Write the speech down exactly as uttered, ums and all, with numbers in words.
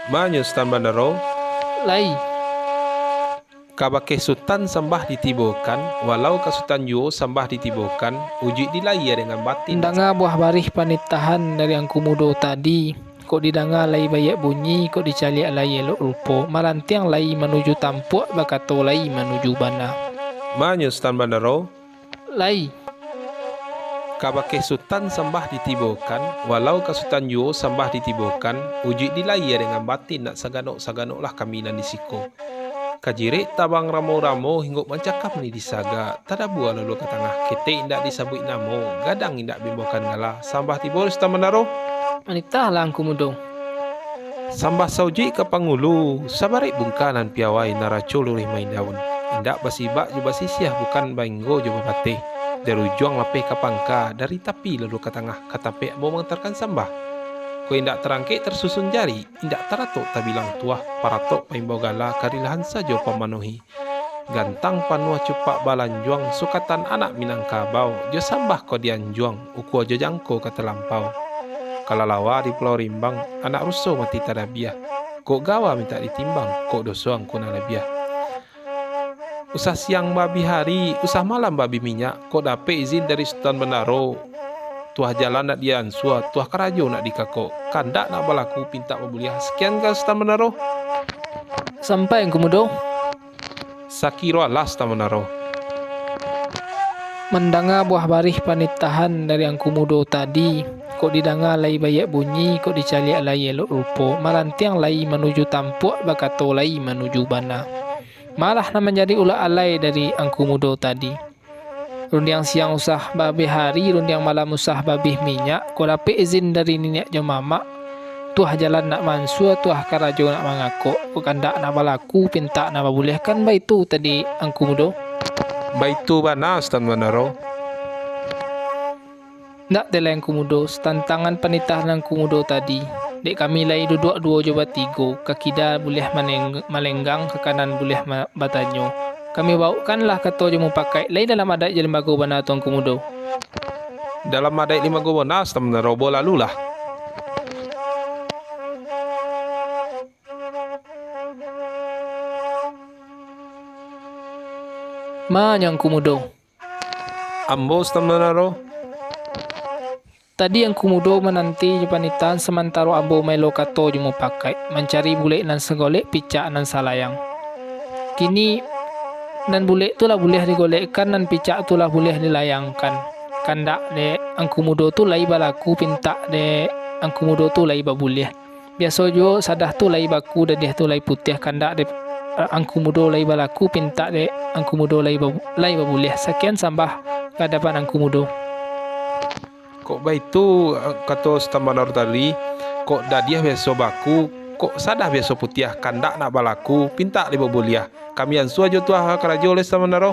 Manyo Sutan Bandaro. Lai. Kabake Sutan sambah ditibokan, walau ka Sutan juo sambah ditibokan, ujuik dilayia dengan batin. Mandanga buah barih panitahan dari Angku Mudo tadi, kok didanga lai baiak bunyi, kok dicaliak lai elok rupo, malantiang lai manuju tampuak, bakato lai manuju bana. Manyo Sutan Bandaro. Lai. Kabake Sutan sambah ditibokan, walau ka Sutan juo sambah ditibokan, ujuik dilayia dengan batin, nak saganok-saganoklah kami nan di siko. Ka jirek tabang ramo-ramo, hinggok mancakam ni di saga, tadabua lalu ka tangah, ketek indak disabuik namo, gadang indak bimbokan gala, sambah tibo Sutan Bandaro. Manitahlah Angku Mudo. Sambah saujuik ka pangulu, sabarek bungka nan piawai, naraco luruih maindaun. Indak basibak jo basisiah, bukan bainggo jo babateh. Dari ujuang lapeh ka pangka, dari tapi lalu ka tangah, ka tapek ambo mangantarkan sambah. Kok indak tarangkek tarsusun jari, indak taratok tabilang tuah, paratok paimbau gala, karilahan sajo pamanuhi. Gantang panuah cupak balanjuang, sukatan anak Minangkabau, jo sambah ko dianjuang, ukua jo jangko ka talampau. Kalalawa di Pulau Rimbang, anak ruso mati tadabiah. Kok gawa mintak ditimbang, kok doso angku nan labiah. Usah siang baabih hari, usah malam baabih minyak, kok dapek izin dari Sutan Bandaro, tuah jalan nak diansua, tuah karajo nak dikakok, kandak nak balaku pintak babuliah. Sakian ka Sutan Bandaro. Sampai Angku Mudo. Sakiro alah Sutan Bandaro. Mandanga buah barih panitahan dari Angku Mudo tadi, kok didanga lai baiak bunyi, kok dicaliak lai elok rupo, malantiang lai manuju tampuak, bakato lai manuju bana. Malah nan manjadi ulak alai dari Angku Mudo tadi. Rundiang siang usah baabih hari, rundiang malam usah baabih minyak, kok dapek izin dari niniak jo mamak, tuah jalan nak maansua, tuah karajo nak mangakok, kok kandak nak balaku, pintak nak babuliah, kan baitu tadi Angku Mudo? Baitu bana, Sutan Bandaro. Ndak teh lai Angku Mudo, tantangan panitahan Angku Mudo tadi. Dek kami lai duduak duo jo batigo, ka kida buliah maneng-, malenggang, ka kanan buliah ma-, batanyo. Kami bawokkanlah kato jo mupakaik, lai dalam adaik jo limbago bana tu Angku Mudo. Dalam adaik limbago bana, Sutan Bandaro, bolalulah. Manyo Angku Mudo. Ambo Sutan Bandaro. Tadi Angku Mudo mananti jo panitahan, samantaro ambo maelo kato jo mupakaik, mancari bulek nan sagolek, picak nan salayang. Kini, nan bulek tu lah buliah digolekkan, nan picak tu lah buliah dilayangkan. Kandak dek Angku Mudo tu lai balaku, pintak dek Angku Mudo tu lai babuliah. Biaso juo sadah tu lai baku, dadiah tu lai putiah, kandak dek Angku Mudo lai balaku, pintak dek Angku Mudo lai babu-, lai babuliah. Sakian sambah ka adapan Angku Mudo. Kok baitu, kato Sutan Bandaro tadi, kok dadiah biaso baku, kok sadah biaso putiah, kandak nak balaku, pintak lai babuliah. Kami ansua jo tuah karajo lai Sutan Bandaro.